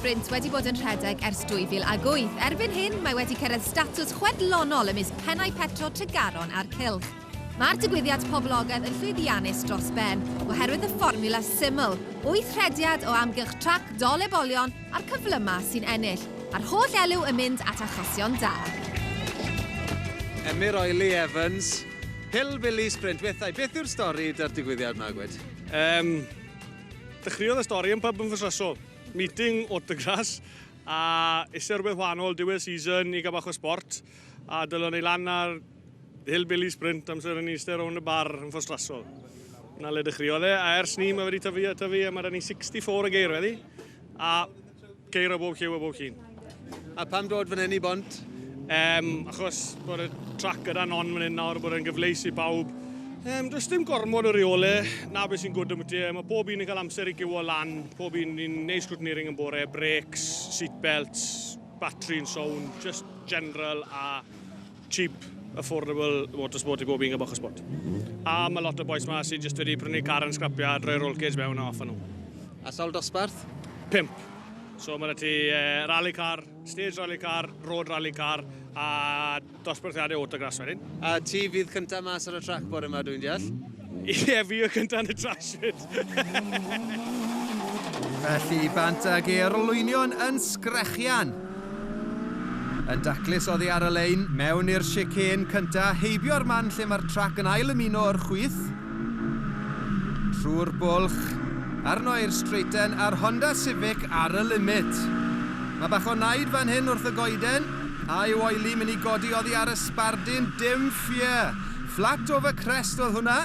Sprint wedi bod yn rhedeg ers 2008. Erbyn hyn, mae wedi cyrraedd statws chwedlonol ymysg pennau petrol Tregaron a'r cylch. Mae'r digwyddiad poblogaidd yn llwyddiannus dros ben, oherwydd y fformiwla syml, wyth rhediad o amgylch trac dol ebolion a'r cyflyma sy'n ennill, a'r holl elw yn mynd at achosion da. Emyr Oily Evans, Hillbilly Sprint. Bethau, beth yw'r stori 'da'r digwyddiad 'ma, gwed? Um, dechreuodd y stori yn pub yn Fosrasol. Meeting autograss, a eisiau rhywbeth wahanol diwedd season i gael bach o sport, a dylwn ni lan ar Hillbilly Sprint amser yn eistedd rownd y bar yn Ffostrasol. Na le dechreuodd e, a ers ni mae wedi tyfu a tyfu, a mae 'da ni 64 o geir weddi, a ceir o bob lliw a bob llun. A pam dod fan hyn i Bont? Um, achos bod y trac gyda non fan hyn nawr, bod e'n gyfleus i bawb. Um, does dim gormod o reole, na beth sy'n gwrdd am ti. Mae pob un yn cael amser i giwo lan, pob un yn neud scrutineering yn bore, brakes, seatbelts, battery yn sound, just general a cheap, affordable motorsport i bob un gael bach o sport. A mae lot o boys ma sy'n just wedi prynu car yn scrapyard, rhoi roll cage mewn a off â nhw. A sawl dosbarth? Pump. So mae 'da ti rally car, stage rally car, road rally car a dosbarthiadau autograss wedyn. A ti fydd cynta mas ar y trac bore yma, dwi'n deall? Ie, yeah, fi yw'r cynta yn y trash fyd. Felly, bant ag e yr olwynion yn sgrechian. Yn daclus oddi ar y lein, mewn i'r chicane cynta, heibio'r man lle mae'r trac yn ail-ymuno o'r chwith, trwy'r bwlch, arno i'r straighten a'r Honda Civic ar y limit. Mae bach o naid fan hyn wrth y goeden, a yw Oily mynd i godi oddi ar y sbardun? Dim fear! Flat over crest oedd hwnna!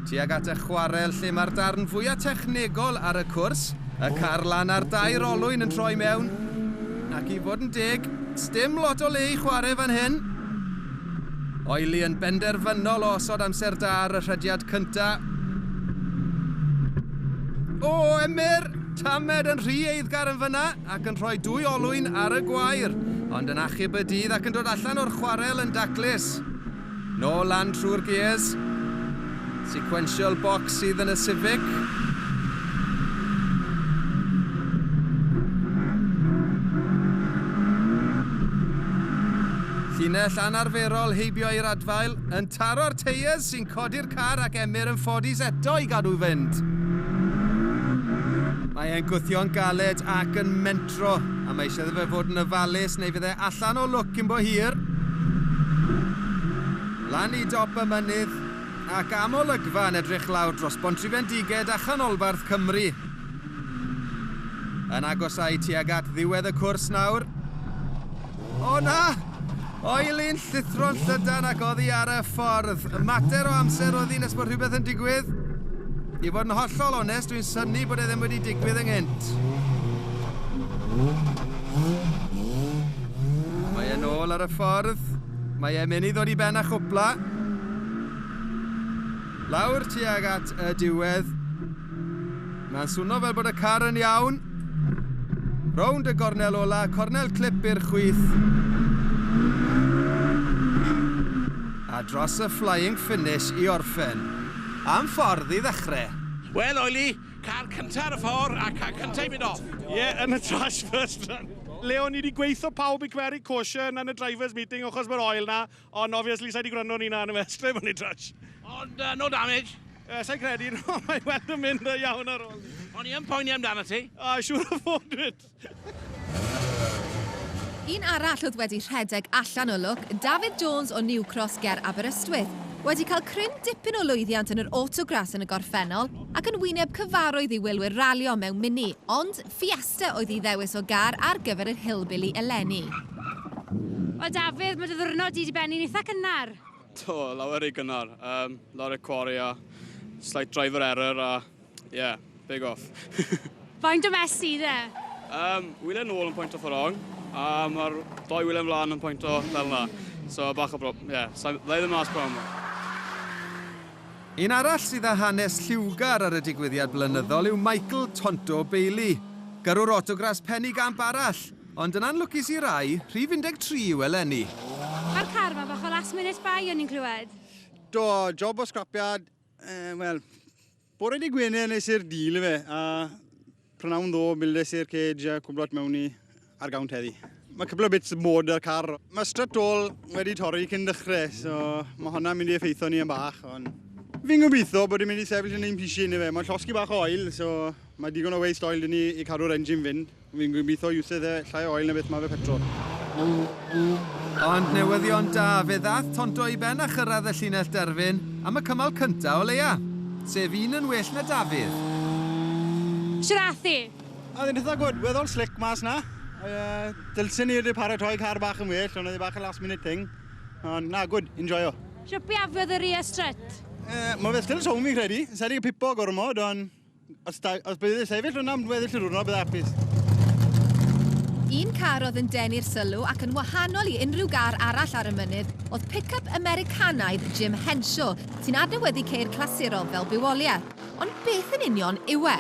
Tuag at y chwarel lle mae'r darn fwya technegol ar y cwrs, y car lan ar dair olwyn yn troi mewn, ac i fod yn deg, sdim lot o le i chwarae fan hyn. Oily yn benderfynol o osod amser da ar y rhediad cynta. O, Emyr! Tamed yn rhy eiddgar yn fyna ac yn rhoi dwy olwyn ar y gwair, ond yn achub y dydd ac yn dod allan o'r chwarel yn daclus. Nôl lan trwy'r gears. Sequential box sydd yn y Civic. Llinell anarferol heibio i'r adfail, yn taro'r teiers sy'n codi'r car ac Emyr yn ffodus eto i gadw fynd. Mae e'n gwthio'n galed ac yn mentro, a mae eisiau iddo fe fod yn ofalus neu fydd e allan o lwc cyn bo hir. Lan i dop y mynydd, ac am olygfa yn edrych lawr dros Bontrifendiged a chanolbarth Cymru. Yn agosáu tuag at ddiwedd y cwrs nawr. O na! Oili'n llithro'n llydan ac oddi ar y ffordd. Mater o amser oedd hi nes bod rhywbeth yn digwydd. I fod yn hollol onest, dwi'n synnu bod e ddim wedi digwydd ynghynt. Mae e'n ôl ar y ffordd. Mae e'n mynd i ddod i ben a chwpla. Lawr tuag at y diwedd. Mae'n swno fel bod y car yn iawn. Rownd y gornel ola, cornel clip i'r chwith. A dros y flying finish i orffen. Am ffordd i ddechrau. Wel, Oily, car cynta ar y ffordd a car cynta i mynd off. Ie, yeah, yn y trash first run. Le o'n i wedi gweithio pawb i cymeru caution yn y drivers meeting achos mae'r oil na, ond obviously sa'i wedi gwrando ni na yn y fe, straight mewn i trash. Ond no damage? Sa'n credu, no, mae weld yn mynd iawn ar ôl. O'n i yn poeni amdano ti. A, siŵr o fod, dweud. Un arall oedd wedi rhedeg allan o lwc, Dafydd Jones o New Cross ger Aberystwyth, wedi cael cryn dipyn o lwyddiant yn yr autograss yn y gorffennol ac yn wyneb cyfarwydd i wylwyr ralio mewn Mini, ond Fiesta oedd ei ddewis o gar ar gyfer yr Hillbilly eleni. Wel Dafydd, mae dy ddiwrnod di 'di bennu'n eitha cynnar. Do, lawer rhy gynnar. Um, lawr y quarry a slight driver error a yeah, big off. Faint o mess sydd e? Um, wylen nôl yn pwynt o ffordd a mae'r doi wylen flaen yn pwynt o fel yna. So bach o brob, yeah, so, dda i ddim mas problem. Un arall sydd â hanes lliwgar ar y digwyddiad blynyddol yw Michael Tonto Bailey, gyrrwr autograss penigamp arall, ond yn anlwcus i rai, rhif 13 yw eleni. Mae'r car 'ma bach o last minute buy o'n i'n clywed. Do, job o scrapyard, eh, wel, bore dydd Gwener nes i'r deal ife, a Prynawn ddo, bildes i'r cage a cwbl lot mewn i ar gawnt heddi. Mae cwbl o bits mod ar car. Mae strut ôl wedi torri cyn dechrau, so mae hwnna'n mynd i effeithio ni yn bach, ond fi'n gobeithio bod e'n mynd i sefyll yn ein pishin i fe. Mae'n llosgi bach o oil, so mae digon o waste oil dyn ni i cadw'r engine fynd. Fi'n gobeithio iwsedd e llai o oil na beth mae fe petrol. Ond newyddion da, fe ddath Tonto i ben a chyrraedd y llinell derfyn am y cymal cyntaf o leia, sef un yn well na Dafydd. Shwt ath hi? Oedd e'n eitha good, weddol slick mas na. Dylsen ni wedi paratoi car bach yn well, ond oedd e bach yn last minute thing. Ond na, good, enjoyo. Shwt buafiodd y rear strut? Mae fe still sownd fi'n credu. Sa i 'di pipo gormod, ond os bydd e sefyll hwnna am weddill y diwrnod, bydd hapus. Un car oedd yn denu'r sylw ac yn wahanol i unrhyw gar arall ar y mynydd oedd pick-up Americanaidd Jim Henshaw, sy'n adnewyddu ceir clasurol fel bywoliaeth. Ond beth yn union yw e?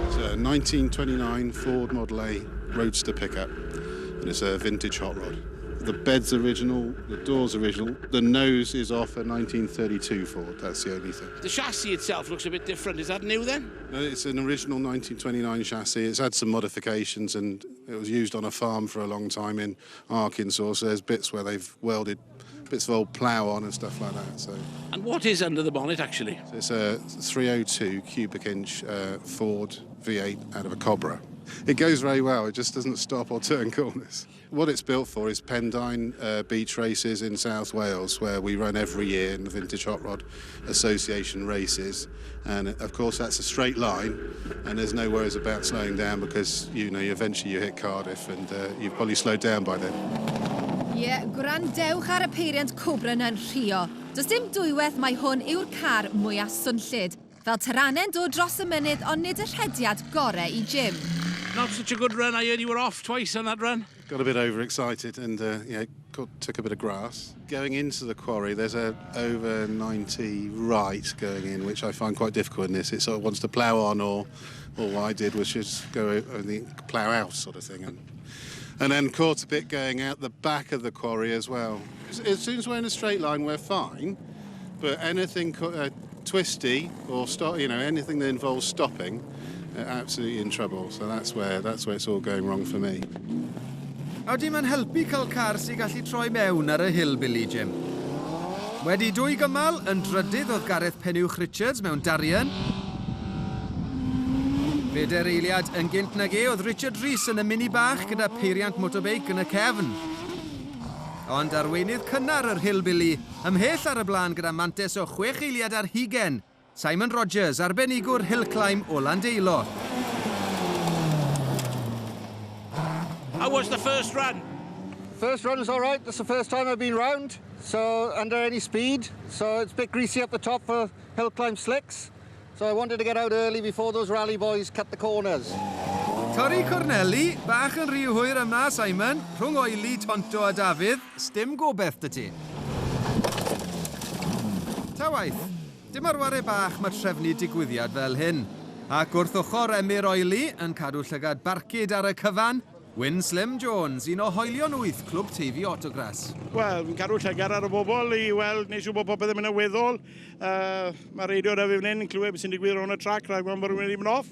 It's a 1929 Ford Model A Roadster pickup, and it's a vintage hot rod. The bed's original, the door's original, the nose is off a 1932 Ford, that's the only thing. The chassis itself looks a bit different. Is that new then? No, it's an original 1929 chassis. It's had some modifications and it was used on a farm for a long time in Arkansas, so there's bits where they've welded bits of old plough on and stuff like that. So And what is under the bonnet actually? It's a 302 cubic inch Ford V8 out of a Cobra. It goes very well, it just doesn't stop or turn corners. What it's built for is Pendine beach races in South Wales, where we run every year in the Vintage Hot Rod Association races. And of course that's a straight line, and there's no worries about slowing down because eventually you hit Cardiff and you've probably slowed down by then. Ie, yeah, gwrandewch ar y peiriant Cobra yna'n rhuo. Does dim dwywaith mai hwn yw'r car mwyaf swnllyd. Fel taranen dod dros y mynydd, ond nid y rhediad gorau i Jim. Not such a good run. I heard you were off twice on that run. Got a bit overexcited and yeah, took a bit of grass. Going into the quarry, there's a over 90 right going in, which I find quite difficult in this. It sort of wants to plough on, or what I did was just go over the plough out sort of thing. And then caught a bit going out the back of the quarry as well. As soon as we're in a straight line, we're fine, but anything twisty or stop, anything that involves stopping, absolutely in trouble. So that's where it's all going wrong for me. A ydy mae'n helpu cael car sy'n gallu troi mewn ar y hillbilly, Jim. Wedi dwy gymal, yn drydydd oedd Gareth Pennywch Richards mewn Darian. Bedair eiliad yn gynt nag e oedd Richard Rees yn y mini bach gyda peiriant motobeic yn y cefn. Ond arweinydd cynnar yr hillbilly, ymhell ar y blaen gyda mantes o 6 eiliad ar hugain. Simon Rogers, arbenigwr hill climb o Landeilo. How was the first run? First run was all right. That's the first time I've been round, so under any speed. So it's a bit greasy up the top for hill climb slicks. So I wanted to get out early before those rally boys cut the corners. Torri corneli, bach yn rhy hwyr yma, Simon. Rhwng Oili, Tonto a Dafydd, sdim gobeith 'da ti. Ta waith, dim ar ware bach mae trefnu digwyddiad fel hyn. Ac wrth ochr Emyr Oili yn cadw llygad barcud ar y cyfan, Wyn Slim Jones, un o hoelion wyth Clwb Teifi Autograss. Wel, fi'n cadw llygad ar y bobl i weld neu siŵr bod popeth yn mynd yn weddol. Mae radio da fi fan hyn yn clywed beth sy'n digwydd rownd y trac rhag bod rhywun wedi mynd off.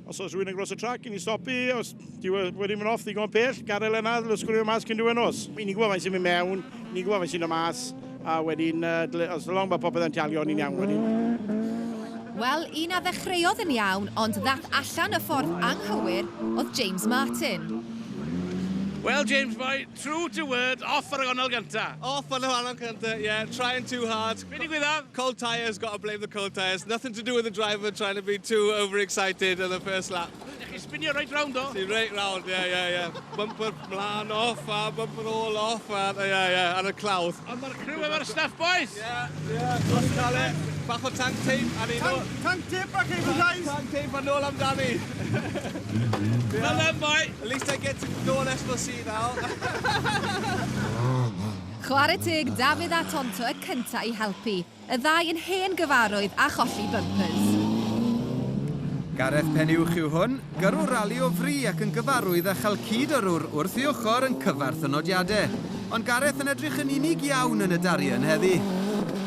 Os oes rhywun yn groes y trac, i ni stopi. Os di wedi mynd off ddigon pell, gadael yna, ddysgwyl mas cyn diwedd nos. I ni'n gwybod faint sy'n mynd mewn, ni'n gwybod faint sy'n dod mas, a wedyn, os long mae popeth yn talio, ni'n iawn wedyn. Wel, un a ddechreuodd yn iawn, ond ddath allan y ffordd anghywir oedd James Martin. Well, James boy, true to word, off ar y gornel gynta. Off on the gornel cynta, yeah, trying too hard. Be digwyddodd? Cold tyres, got to blame the cold tyres. Nothing to do with the driver trying to be too overexcited on the first lap. Chi spinio right round o? See, right round, yeah. Bumper mlaen off, a bumper all off, a, yeah, ar y clawdd. Ond mae'r crew efo'r stuff, boys. Yeah, dros cael e. Bach o tank tape, a ni nôl. Tank tape a cable ties. Tank tape a nôl amdani. Well done, boy. At least I get to go on S4C now. Chwarae teg Dafydd a Tonto y cynta i helpu. Y ddau yn hen gyfarwydd a cholli bumpers. Gareth Pennywch yw hwn, gyrrwr rali o fri ac yn gyfarwydd â chael cyd-yrrwr wrth ei ochr yn cyfarth y nodiadau. Ond Gareth yn edrych yn unig iawn yn y Darian heddi.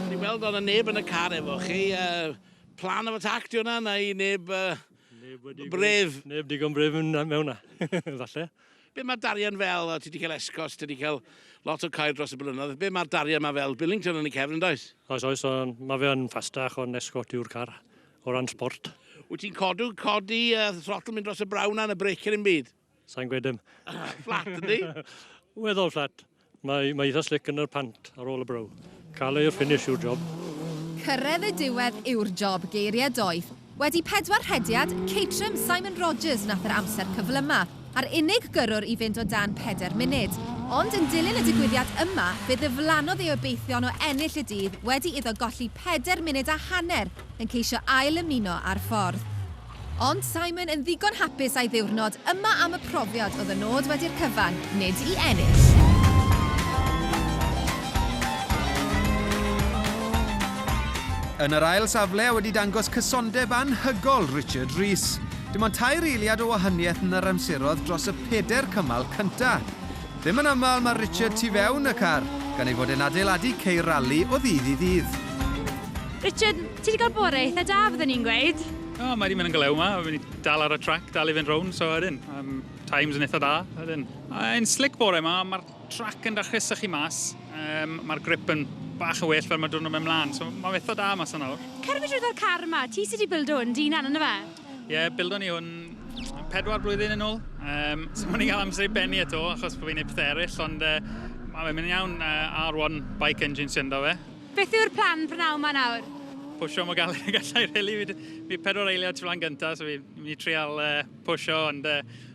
Ni weld oedd y neb yn y car efo chi. Plan of attack di hwnna, neu neb. Brave. Neb digon brave yn mewn na, falle. Be mae Darian fel? O, ti wedi cael Escort, ti wedi cael lot o ceir dros y blynyddoedd. Be mae Darian ma fel? Billington yn ei cefn, does? Oes, oes, ond mae fe yn ffastach ond Escort yw'r car o ran sport. Wyt ti'n codw, codi throttle mynd dros y braw na, yn y brake yn byd? Sa'n gweud dim. Flat, yndi? Weddol flat. Mae, mae eitha slick yn yr pant ar ôl y brow. Cael ei finish yw'r job. Cyrraedd y diwedd yw'r job, geiriau doeth. Wedi pedwar rhediad, Caterham Simon Rogers nath yr amser cyflyma, a'r unig gyrrwr i fynd o dan 4 munud. Ond yn dilyn y digwyddiad yma, fe ddiflannodd ei obeithion o ennill y dydd wedi iddo golli 4 munud a hanner yn ceisio ail ymuno â'r ffordd. Ond Simon yn ddigon hapus a'i ddiwrnod yma am y profiad oedd y nod wedi'r cyfan, nid i ennill. Yn yr ail safle wedi dangos cysondeb anhygol Richard Rees. Dim ond 3 eiliad o wahaniaeth yn yr amserodd dros y 4 cymal cynta. Ddim yn aml mae Richard tu fewn y car, gan ei fod e'n adeiladu ceir rali o ddydd i ddydd. Richard, ti wedi cael bore eitha da, fyddwn ni'n gweud? O, mae wedi mynd yn glew yma, fi dal ar y track, dal i fynd rownd, so ydyn. Times yn eitha da, ydyn. Yn slick bore yma, mae'r track yn dechrau sychu mas, mae'r grip yn bach yn well fel mae diwrnod mynd mlaen, so mae'n eitha da mas yna nawr. Cer fi drwy'r car yma, ti sydd wedi bildo hwn, dy hunan, yna fe? Ie, yeah, bildo ni hwn 4 blwyddyn yn ôl. So mae'n i gael amser i benni eto, achos bod fi'n neud pethau eraill, ond mae'n mynd iawn, R1 bike engine sy'n do fe. Beth yw'r plan prynhawn yma nawr? Pwysio mor galed y gallai, really. Fi 4 eiliad tu flaen gyntaf, so fi'n mynd i trial pwysio, ond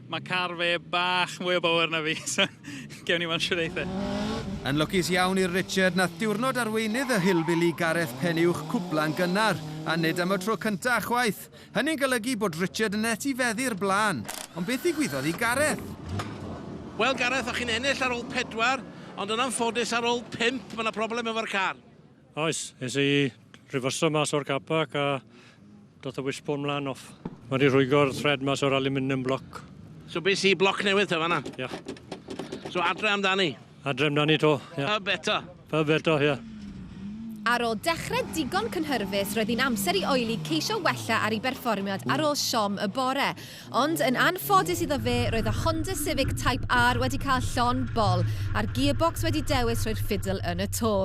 mae car fe bach mwy o bower na fi, so gewn ni weld shwt eith e. Yn lwcus iawn i'r Richard, nath diwrnod arweinydd y Hillbilly Gareth Penyuwch cwpla'n gynnar, a nid am y tro cyntaf chwaith. Hynny'n golygu bod Richard yn etifeddu'r blaen. Ond beth ddigwyddodd i Gareth? Wel, Gareth, o'ch chi'n ennill ar ôl 4, ond yn anffodus ar ôl 5, mae yna broblem efo'r car. Oes, es i reverso mas o'r car park a doth y wishbone mlaen off. Mae wedi rhwygo'r thread mas o'r aluminium block. So beth sy bloc newydd te fan'na? Ia. So adre amdani? Adre amdani to, ia. Pub eto? Pub eto, ia. Ar ôl dechrau digon cynhyrfus, roedd hi'n amser i Oili ceisio wella ar ei berfformiad ar ôl siom y bore. Ond yn anffodus iddo fe, roedd y Honda Civic Type R wedi cael llon bol, a'r gearbox wedi dewis rhoi'r ffidl yn y to.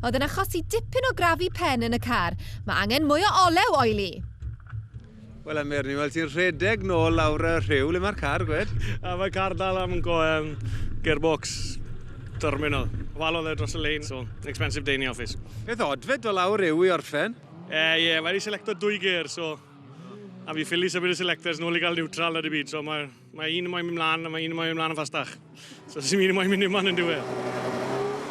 Oedd yn achosi dipyn o grafu pen yn y car. Mae angen mwy o olew, Oili! Wel, Emyr, ni'n weld ti'n rhedeg nôl lawr y rhiw. Le mae'r car, gwed? A mae car dal am go gearbox terminal. Walodd e dros y lein, so expensive day in the office. Beth odfed o lawr yw i orffen? Ie, yeah, mae wedi selecto 2 gear, so... A fi ffili symud y selectors nôl i gael neutral ar y byd, so mae un moyn mynd mlaen a mae un moyn mynd mlaen yn ffastach. So sy'n un moyn mynd unman yn diwedd.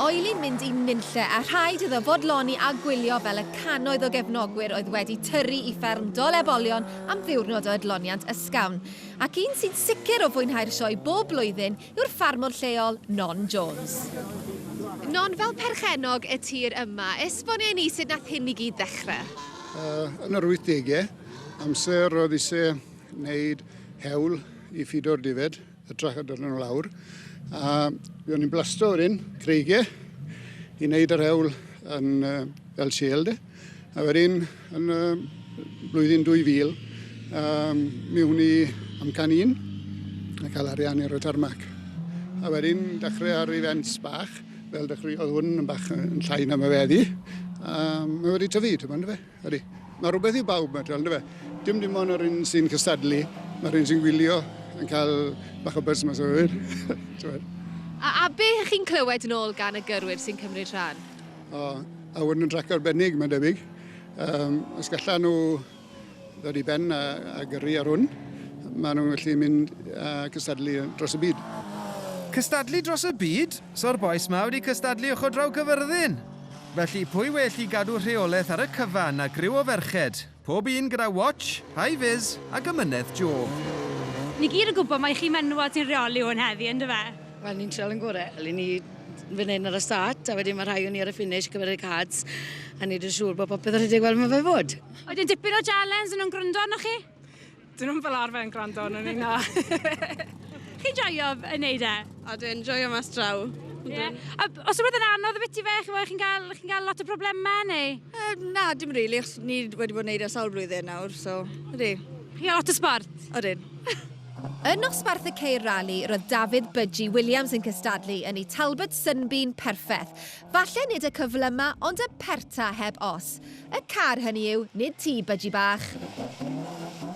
Oili'n mynd i nunlle a rhaid iddo fodloni a gwylio fel y cannoedd o gefnogwyr oedd wedi tyrru i fferm Dolebolion am ddiwrnod o adloniant ysgafn. Ac un sy'n sicr o fwynhau'r sioe bob blwyddyn yw'r ffarmwr lleol Non Jones. Non, fel perchennog y tir yma, esbonio i ni sut nath hyn i gyd ddechrau? Yn yr 80au, amser oedd eisiau wneud hewl i ffido'r difed, hytrach a dod nhw lawr. A fi o'n i'n blasto wedyn, creigiau, i wneud yr hewl yn fel siel de. A wedyn, yn blwyddyn 2000, mi wn i amcan un a cael arian i'r tarmac. A wedyn dechrau ar events bach, fel dechreuodd hwn yn bach yn llai na mae weddi. Mae wedi tyfu, ti'n mynd fe? Ydy. Mae rhywbeth i bawb, mae'n yndyfe? Dim ond yr un sy'n cystadlu, mae'r un sy'n gwylio yn cael bach o buzz mas o fyd. A be chi'n clywed yn ôl gan y gyrwyr sy'n cymryd rhan? O, a hwn yn trac arbennig, mae'n debyg. Os gallan nhw ddod i ben a gyrru ar hwn, maen nhw'n gallu mynd a cystadlu dros y byd. Cystadlu dros y byd? So'r bois ma wedi cystadlu ochr draw Cyfyrddin. Felly, pwy well i gadw rheolaeth ar y cyfan a griw o ferched? Pob un gyda watch, high vis ac ymynedd Job. Ni gyd yn gwybod mai chi menywod sy'n rheoli hwn heddi, ynddo fe? Wel, ni'n trial yn gorau. Ni fan hyn ar y start, a wedyn mae rhai o'n ni ar y finish gyfer y cards, a ni'n siŵr bod popeth yn rhedeg fel mae fe fod. Wedyn dipyn o challenge yn nhw'n gwrando arnoch chi? Dyn nhw'n fel arfer yn gwrando arno ni, na. Chi'n joio yn neud e? O, dwi'n joio mas draw. Yeah. A os rhywbeth yn anodd y bit i fe, chi'n cael lot o problemau neu? Na, dim rili, achos ni wedi bod yn neud e sawl blwyddyn nawr, so ydy. Chi lot o sport? Odyn. Yn nosbarth y ceir rali, roedd Dafydd Budgie Williams yn cystadlu yn ei Talbot Sunbeam perffaith. Falle nid y cyflyma, ond y perta heb os. Y car hynny yw, nid ti, Budgie bach.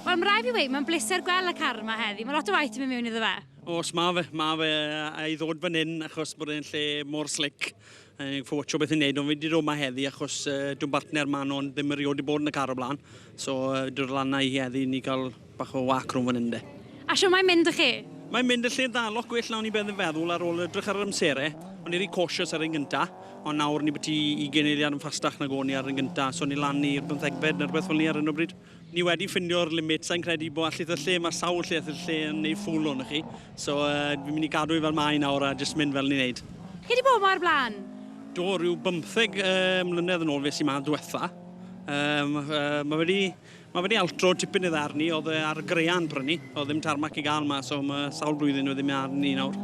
Wel, mae rhaid fi weud, mae'n bleser gweld y car yma heddi. Mae lot o waith yn mynd mewn iddo fe. Os mae fe, mae fe a i ddod fan hyn achos bod e'n lle mor slick. Ffo watcho beth i'n neud, ond fi wedi dod yma heddi achos dwi'n bartner Manon ddim erioed wedi bod yn y car o blaen. So dod lan na i heddi ni gael bach o whack rhwng fan hyn de. A shwt mae'n mynd â chi? Mae'n mynd y lle dda, lot gwell na o'n i beth yn feddwl ar ôl edrych ar yr amserau. O'n i rhy cautious ar un gynta, ond nawr ni byti 20 eiliad yn ffastach nag o'n i ar un gynta, so ni lan i'r bymthegfed neu rhywbeth fel ni ar hyn o bryd. Ni wedi ffindio'r limit, sa'n credu bod allith y lle, mae sawl lle y lle yn neud ffwl o'n chi. So fi'n mynd i gadw i fel mae nawr a jyst mynd fel ni'n neud. Chi wedi bod mor blaen? Do, rhyw 15 mlynedd yn ôl fe sy'n ma diwetha. Mae wedi, mae wedi altro tipyn i ddarn ni, oedd e ar grean prynu, oedd ddim tarmac i gael ma, so mae sawl blwyddyn wedi mynd ar ni nawr.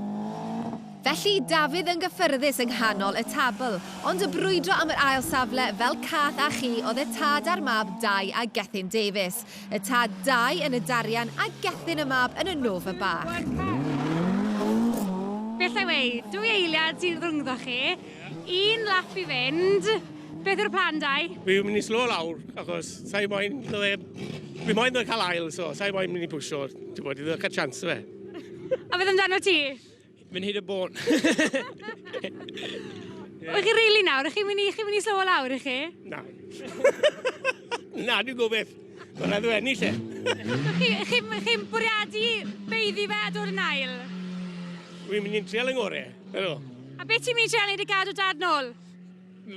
Felly, Dafydd yn gyffyrddus yng nghanol y tabl, ond y brwydro am yr ail safle fel cath a chi oedd y tad a'r mab Dai a Gethin Davies. Y tad Dai yn y Darian a Gethin y mab yn y Nova bach. Beth allai weud? Dwy eiliad sydd rhyngddo chi. Un lap i fynd. Beth yw'r plan, Dai? Fi'n mynd i slo lawr, achos sa'i moyn... Fi moyn ddod cael ail, so sa'i moyn mynd i pwysio, ti'n bod, i ddod cael chance fe. A beth amdano ti? Mynd hyd y bôn. Wych chi rili nawr? Ych chi'n mynd i, chi mynd i slowo lawr, ych chi? Na. Na, dwi'n gobeith. Mae'n rhaid o ennill e. Chi'n chi, chi bwriadu beiddi fe a dod yn ail? Dwi'n mynd i'n trial yng ngorau. Ydw. A beth ti'n mynd i trial neud i gadw dad nôl?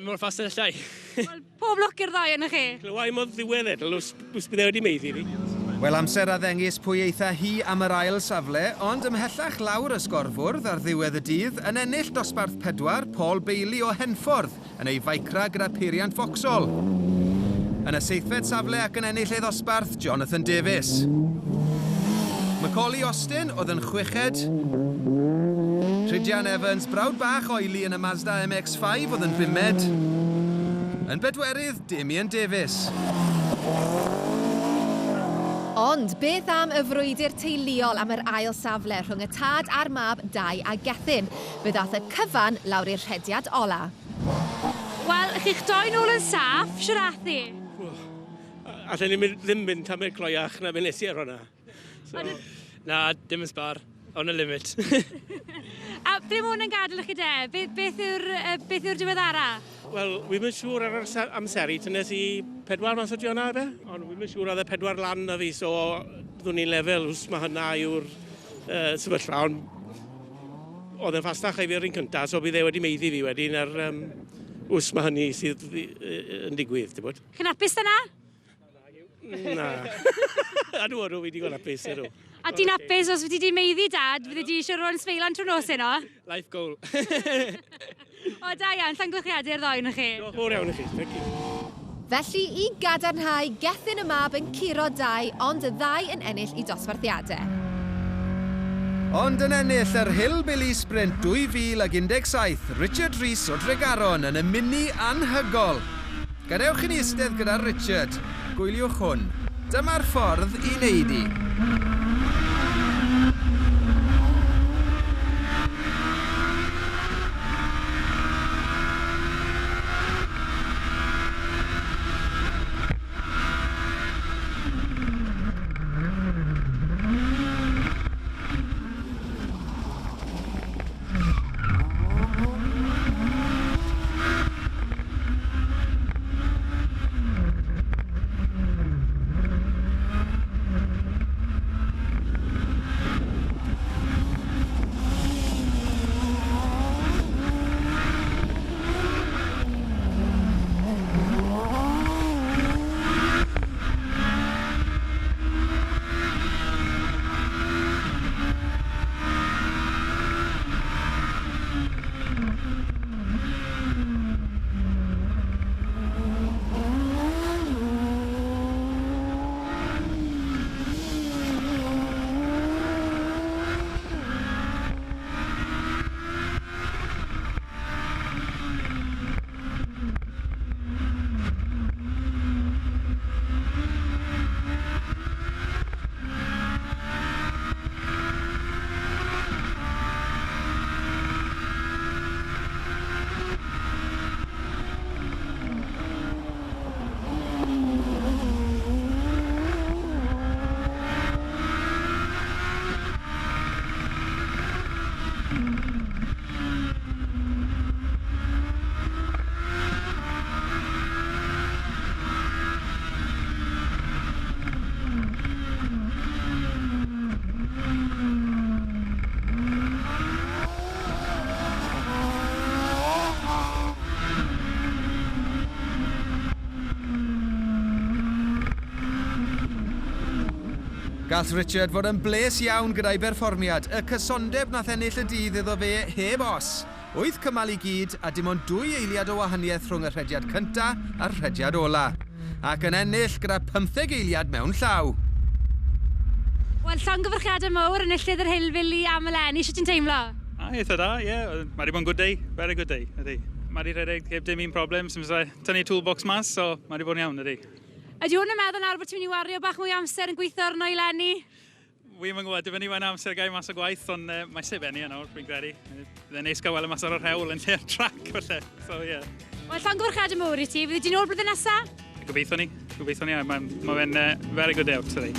Mor fast yn allai. Wel, pob lwc i'r ddau yn chi. Clywai modd ddiwedd e, dylws bydd e wedi meiddi fi. Wel, amser a ddengys pwy eitha hi am yr ail safle, ond ymhellach lawr y sgorfwrdd ar ddiwedd y dydd, yn ennill dosbarth 4, Paul Bailey o Henffordd, yn ei Micra gyda peiriant Vauxhall. Yn y seithfed safle ac yn ennill ei ddosbarth, Jonathan Davies. Macaulay Austin oedd yn chweched. Tridian Evans, brawd bach oily yn y Mazda MX-5 oedd yn bumed. Yn bedwerydd, Damien Davies. Ond beth am y frwydr teuluol am yr ail safle rhwng y tad a'r mab Dai a Gethin? Fe ddath y cyfan lawr i'r rhediad ola. Wel, chi'ch doi nôl yn saff, siwr ath i? Allen ni ddim mynd tamed cloiach na fe nes i ar hwnna. So... Na, dim yn sbar. On y limit. A ble mae hwn yn gadael i chi de? Beth yw'r diweddara? Wel, wi'm yn siŵr ar yr amseru, tynnes i 4 mas o Diona, be? Ond wi'm yn siŵr oedd e 4 lan na fi, so byddwn ni'n lefel, wrs mae hynna yw'r sefyllfa, ond oedd e'n ffastach i fi'r un cyntaf, so bydd e wedi meiddi fi wedyn ar wrs mae hynny sydd yn digwydd, ti'n bod. Chi'n hapus dyna? Na. Ydw, ydw, fi digon hapus, ydw. A ti'n hapus os fyddi di meiddi dad, fyddi di eisiau rhywun sbeilan trwy nos heno? Life goal. O, da iawn, llongyfarchiadau i'r ddoi ohonoch chi. Diolch fawr iawn i chi, thank you. Felly, i gadarnhau, Gethin y mab yn curo Dai, ond y ddau yn ennill i dosbarthiadau. Ond yn ennill yr Hillbilly Sprint 2017, Richard Rees o Dregaron yn y mini anhygol. Gadewch i ni eistedd gyda Richard. Gwyliwch hwn. Dyma'r ffordd i wneud i. Gall Richard fod yn bles iawn gyda'i berfformiad, y cysondeb nath ennill y dydd iddo fe heb os. Wyth cymal i gyd a dim ond dwy eiliad o wahaniaeth rhwng y rhediad cynta a'r rhediad ola. Ac yn ennill gyda 15 eiliad mewn llaw. Wel, llongyfarchiadau mawr, enillydd yr Hillbilly am eleni. Sut ti'n teimlo? A, eitha da, ie. Yeah. Mae wedi bod yn good day, very good day, ydy. Mae wedi rhedeg heb dim un problem, sy'n tynnu toolbox mas, so mae wedi bod yn iawn, ydy. Ydy hwn yn meddwl nawr bod ti'n mynd i wario bach mwy o amser yn gweithio arno i Lenny? Wi'm yn gwybod, dibynnu faint amser gai mas o gwaith, ond mae eisiau benni yno, fi'n credu. Bydd neis gael weld y mas ar yr hewl yn lle'r trac, falle. So, ie. Yeah. Wel, llongyfarchiadau mawr i ti. Fyddi di'n ôl blwyddyn nesaf? Gobeithio ni, gobeithio ni. Mae fe'n very good day out today.